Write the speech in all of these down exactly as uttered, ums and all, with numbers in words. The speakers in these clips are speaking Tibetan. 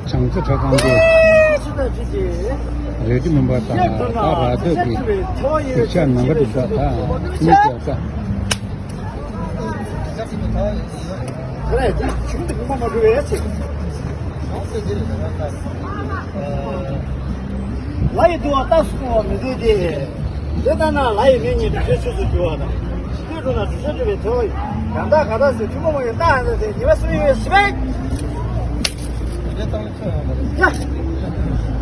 བྱང་རྩེ་ཁྲ་ཚང་དེ་རལ་གྲི་མུན་པ་དང་ད་ར་སྟོད་ཀྱི་ཤུགས་ཆ་ནམ་མཁའ་དེ་འདྲ་ད་མི་འདྲ་ད། ལ་ཡི་དུ་བ་རྟགས་སུ་བ་མི་འདོད་དེ། དེ་ལྟ་ན་ལ་ཡི་མིང་ཉིད་དུ་ཆོས་ཆོས་སུ་འགྱུར་བ་དང་། དེ་འགྲོ་ན་དུས་ཆེན་སྒྲུབ་པའི་ཐོ་ཡི་ཡང་དག་ག་དག་ཟེར་ཐུན་མོང་མ་ཡིན་རྟགས་ཡང་དག་དེ་ཉི་མ་གསུམ་ཡོད་ཞི་བའི། ཡ།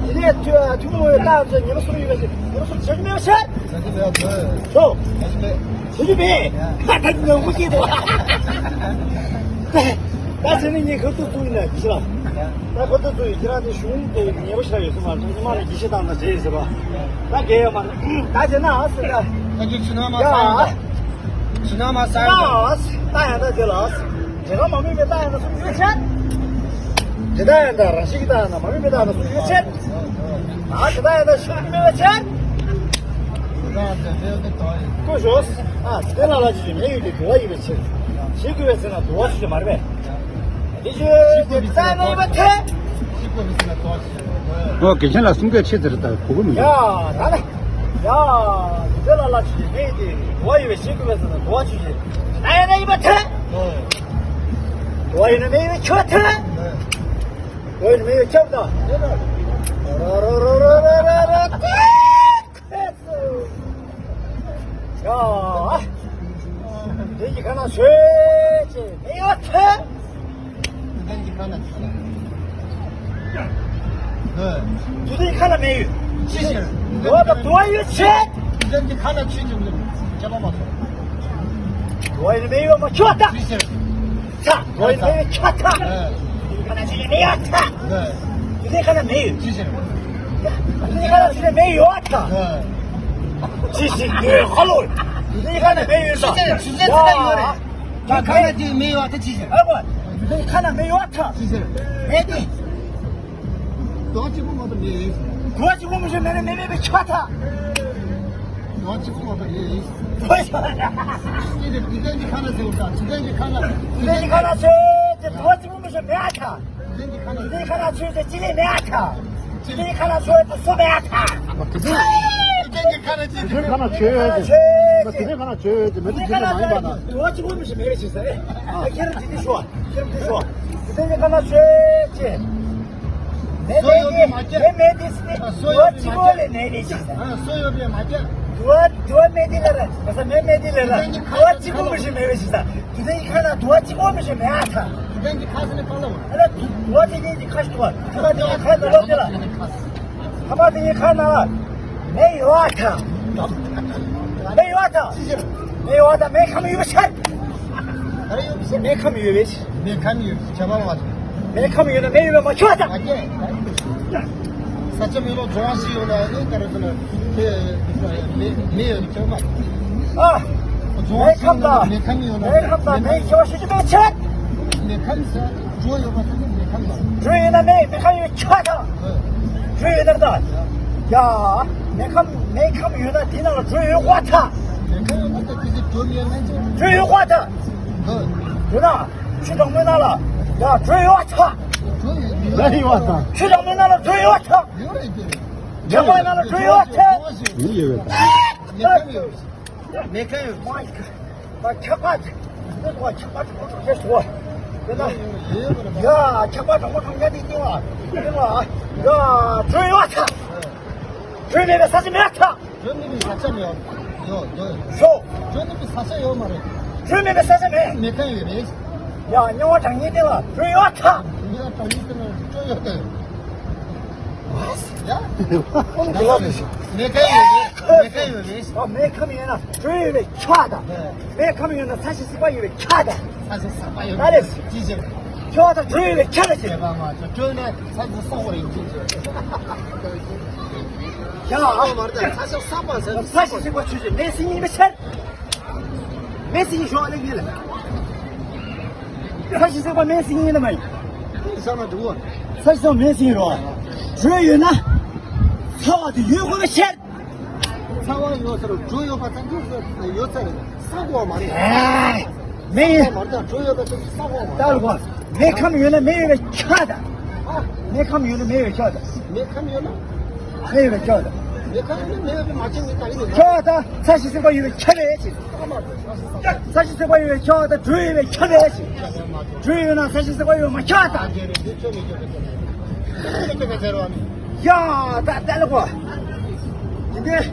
དེ་ནས་ཐུན་མོང་མ་ཡིན་རྟགས་དེ་ཉི་མ་གསུམ་ཡོད་པའི་ཉི་མ་གསུམ་བྱེད་རྒྱུ་མེད་པ་ཆེ། ཆོ། བྱེད་རྒྱུ་མེད། ཧ་ད་ནང་མི་སྐྱེས་འདུག་ད་ཟེར་ནས་ངས་ཁ་ཐུག་ཚུགས་ཡིན་ན་ཁྱི་ལ། ད་ཁོ་ཚོ་ཚོ་ཡི་ཁྱེད་རང་ཚོ་གཞུང་དེ་ཉེ་པོ་ཞིག་ཡོད་ས་མ་རེད། ཉི་མ་ལ་དགེ་བཤེས་བཏང་ན་བྱེད་ཟེར་བ། ད་རྒས་ཡོད་མ་རེད། ད་བྱེད་ན་ཨ་ཟེར་ད། ད་ཁྱོད་ཕྱི་ནང་མ་ཡ་ཟ་ཡིན་ད། ཕྱི་ནང་མ་ཟ་ཡིན་ད། ད་ད་ཡང་ད་དེ་ལ་ཨ་ཟེར། དེ་ག་མ་མི་མེད་ད་ཡང་ད་གསུང་ཡོད་ཆེ། དེ་ད་ཡང་ད་རང་ཤི་གི་ད་ཡང་ད་མ་མི་མེད་ད་ཡང་ད་གསུང་ཡོད་ཆེ། ད་དེ་ད་ཡང་ད་ཤི་གི་མེད་པ་ཆེ། ཀོ་ཞོ། ཨ་དེ་ལ་ལ་ཅི་ཞིག་མེད་ཡོད་དེ་དུ་བ་ཡིན་པའི་ཕྱིར། ཞིག་དགོས་པའི་ཚེ་ན་དུ་བ་ཞིག་མ་རེད་པས། དེ་ཞུ་དེ་ཚ་ནས་ཡིན་པ་ཐེ། ཨོ་དགེ་ཆེན་ལ་གསུང་སྐད་ཆེ་ཟེར་ད་གོ་གི་མི་འདུག་ཡ་ད་ལེ། ཡ་དེ་ལ་ལ་ཅི་ཞིག་མེད་དེ་དུ་བ་ཡིན་པའི་ཞིག་དགོས་པའི་ཚེ་ན་དུ་བ་ཞིག་ཞིག་ད་ཡིན་ན་ཡིན་པ་ཐེ། དུ་བ་ཡིན་ན་མེད་ཡོད་ཆོས་ཐེ། དུ་བ་ཡིན་ན་མེད་ཡོད་ཆོས་ད། རོ་རོ་རོ་རོ་རོ་རོ་རོ། ཡ། དེ་གི་ཁ་ན་ཆོས་ཅེས་མེ་ཡོད་ཐལ། དེ་གི་ཁ་ན་ཆོས། དེ་གི་ཁ་ན་མེ་ཡོད། ཅི་ཞིག་འོ་ད་དུ་བ་ཡོད་ཆེ། དེ་གི་ཁ་ན་ཆོས་ཅི་མེ་ཁྱབ་པ་མ་ཐོབ། དུ་བ་ཡོད་མེ་ཡོད་མ་ཆོག་ད། ཅི་ཞིག་ཚ། དུ་བ་ཡོད་མེ་ཡོད་ཆོག་ད། ཨ། དེ་གི་ཁ་ན་ཆོས་མེ་ཡོད་ད། ཨ། དེ་གི་ཁ་ན་མེ་ཡོད། ཅི་ཞིག་དེ་གི་ཁ་ན་ཆོས་མེ་ཡོད་ད། ཨ། ཅི་ཞིག་ཡོད་ཧ་ལོ། དེ་གི་ཁ་ན་མེ་ཡོད་ད། ཆུ་ཚན་ཆུ་ཚན་ཚ་ཡོད་རེད། ད་ཁ་ན་དེ་མེ་ཡོད་ད་ཅི་ཞིག་ཨ་བ། དེ་གི་ཁ་ན་མེ་ཡོད་ད། ཅི་ཞིག་མེ་དེ། དོ་གཅིག་པུ་མ་གཏོགས་མེད། དོ་གཅིག་པུ་མི་ཤེས་མེད་ན་མེད་མེད་པའི་ཆ་ད། དོ་གཅིག་པུ་མ་གཏོགས་མེད། དོ་གཅིག་པུ་མི་ཤེས་མེད་ད་ཆ། དེ་གི་ཁ་ན་ཆོས་དེ་དོ་གཅིག་པུ་མི་ཤེས་མེད་ད་ཆ། དེ་གི་ཁ་ན་ཆོས་དེ་ཅི་ལས་མེད་ད་ཆ། དེ་གི་ཁ་ན་ཆོས་དེ་སུ་མེད་ད་ཆ། དེ་གི་ཁ་ན་ཆོས་དེ་མེད་དེ་ཅི་ལས་མ་ཡིན་པ་ན། དོ་གཅིག་པུ་མི་ཤེས་མེད་ཟེར། ཁྱེད་རང་དེ་དེ་ཤོག་ཁྱེད་རང་དེ་ཤོག་དེ་གི་ཁ་ན་ཆོས་ཅེས། མེ་མེ་དེ་མེ་མེ་དེ་སི་ནི་དུ་བ་གཅིག་པོ་ལས་མེ་མེ་ཞིག་ཟ། སོ་ཡོད་པའི་མ་ཁྱབ། དུ་བ་དུ་བ་མེ་དེ་ལ་ར་ག་ས་མེ་མེ་དེ་ལ་ར་དུ་བ་གཅིག་པོ་མི་ཤེས་མེ་མེ་ཞིག་ཟ། དུ་དེ་ཡི་ཁ་ན་དུ་བ་གཅིག་པོ་མི་ཤེས་མེ་ཨ་ཐ། དུ་དེ་གི་ཁ་ས་ནི་ཁ་ལ་བ། ཨ་ལ་དུ་དུ་བ་དེ་གི་ཁ་ཤི་དུ་བ་དུ་བ་དེ་གི་ཁ་ན་ལོ་དེ་ལ། ཁ་པ་དེ་གི་ཁ་ན་ལ་མེ་ཡོད་ཨ་ཐ། མེ་ཡོད་ཨ་ཐ། མེ་ཡོད་ཨ་ཐ་མེ་ཁམ་ཡོད་ཤར། མེ་ཁམ་ཡོད་པས། མེ་ཁམ་ཡོད་བྱ་བ་མ་ཐུབ། མེ་ཁམ་ཡོད་ན་མེ་ཡོད་པ་མ་ཆོག་ད། ས་ཆ་མེད་ལོ་རྫོང་ཞིག་ཡོད་ན་ཨེ་ག་རེ་ཟེར་ན་མེ་མེ་ཡོད་ནི་ཁྱོད་མ། ཨ། རྫོང་ཞིག་ཡོད་ན་མེ་ཁམ་ཡོད་ན་མེ་ཁམ་དང་མེ་ཁྱོད་ཤི་ཅི་མེ་ཆད། མེ་ཁམ་ས་འགྲོ་ཡོད་པ་ས་ཆ་མེ་ཁམ་ཡོད། འགྲོ་ཡོད་ན་མེ་མེ་ཁམ་ཡོད་ཆོག་ད། འགྲོ་ཡོད་ན་ད། ཡ། མེ་ཁམ་མེ་ཁམ་ཡོད་ན་དེ་ནང་ལ་འགྲོ་ཡོད་ཀོ་ད། མེ་ཁམ་ཡོད་ན་ད་དེ་ཚེ་འགྲོ་མེད་ན་ཅི། འགྲོ་ཡོད་ཀོ་ད། འགྲོ་ན། ཆུ་གྲང་མོའི་ནང་ལ་ཡ་བྲོས་ཡོད་ཆ། ལ་ཡོད་དང་། ཆུ་གྲང་མོའི་ནང་ལ་བྲོས་ཡོད་ཆ། ཆུ་གྲང་མོའི་ནང་ལ་བྲོས་ཡོད་ཆ། མི་ཡོད་པས། མེ་ཁ་ཡོད། མ་ཁྱག་པ་ཁྱག་པ་གྲང་མོ་གྲང་རྒྱ་ཞུ་བ། ཡ་ཁྱག་པ་གྲང་མོ་གྲང་རྒྱ་དེ་སྟེང་ལ་སྟེང་ལ་ཡ་བྲོས་ཡོད་ཆ། བྲོས་མེད་པའི་ས་ཆ་མེད་ཆ། བྲོས་མེད་པའི་ས་ཆ་མེད། ཡོད་ཡོད། ཤོག་བྲོས་མེད་པའི་ས་ཆ་ཡོད་མ་རེད། བྲོས་མེད་པའི་ས་ཆ་མེད། མེ་ཁ་ཡོད་རེད། ཡ་རྙིང་བ་གྲང་ངེས་སྟེང་ལ་བྲོས་ཡོད་ཐ། རྙིང་བ་གྲང་ངེས་སྟེང་ལ་བྲོས་ཡོད་དེ། ཡ། ཁོང་གི་ལོག་རེད། མེ་ཁ་ཡོད་རེད། མེ་ཁ་ཡོད་རེད། ཨ་མེ་ཁམ་ཡོད་ན་བྲོས་ཡོད་པའི་ཆ་དང་། མེ་ཁམ་ཡོད་ན་ས་ཞིང་སྲིད་པ་ཡོད་པའི་ཆ་དང་། ས་ཞིང་སྲིད་པ་ཡོད་པའི་ཆ་ལ་ཅི་བྱེད། ཁྱོད་ད་བྲོས་ཡོད་པའི་ཆ་ལ་ཅི་བྱེད། བྲོས་ནས་ས་ཞིང་སྲིད་པ་རེད་ཅི་བྱེད། ཡ། ས་ཞིང་སྲིད་པ་ཆོས་ཅན་མེ་སྲིན་ཡིན་པའི་ཕྱིར། མེ་སྲིན་ཡིན་ཞོག་ལེགས་ཉིད་ལ། ས་ཞིང་སྲིད་པ་མེ་སྲིན་ཡིན་ནམ་མ་ཡིན། ས་ཞིང་སྲིད་པ་མེ་སྲིན་རོ། བྲོས་ཡོད་ན། ཚ་བ་དེ་ཡོད་དགོས་པའི་ཕྱིར། ཚ་བ་ཡོད་ས་རུ་བྲོས་ཡོད་པ་ཙམ་གྱིས་ཡོད་ས་རེད། ས་གོ་བ་མ་རེད། ཨེ། མེ་ཡིན། ས་གོ་བ་མ་རེད། བྲོས་ཡོད་པ་ཙམ་གྱིས་ས་གོ་བ་མ་རེད། ལྟ་རུ་གོ། མེ་ཁམས་ཡོད་ན་མེ་ཡོད་པའི་ཆ་དང་། མེ་ཁམས་ཡོད་ན་མེ་ཡོད་ཁྱོད་ད། མེ་ཁམས་ཡོད་ན། མེ་ཡོད་ཁྱོད་ད། མེ་ཁམས་ཡོད་ན་མེ་ཡོད་མ་ཆེན་མི་ད་ཡིན་ཁྱོད་ད་ཚ་ཞིག་སེམས་པ་ཡོད་ཁྱོད་རེད་ཅེས། ཚ་ཞིག་སེམས་པ་ཡོད་ཁྱོད་ད་འགྲོ་ཡོད་ཁྱོད་རེད་ཅེས། འགྲོ་ཡོད་ན་ཚ་ཞིག་སེམས་པ་ཡོད་མ་ཁྱོད་ད། ཡ་ད་ལྟ་ལ་གོ། དེ་འདྲའི་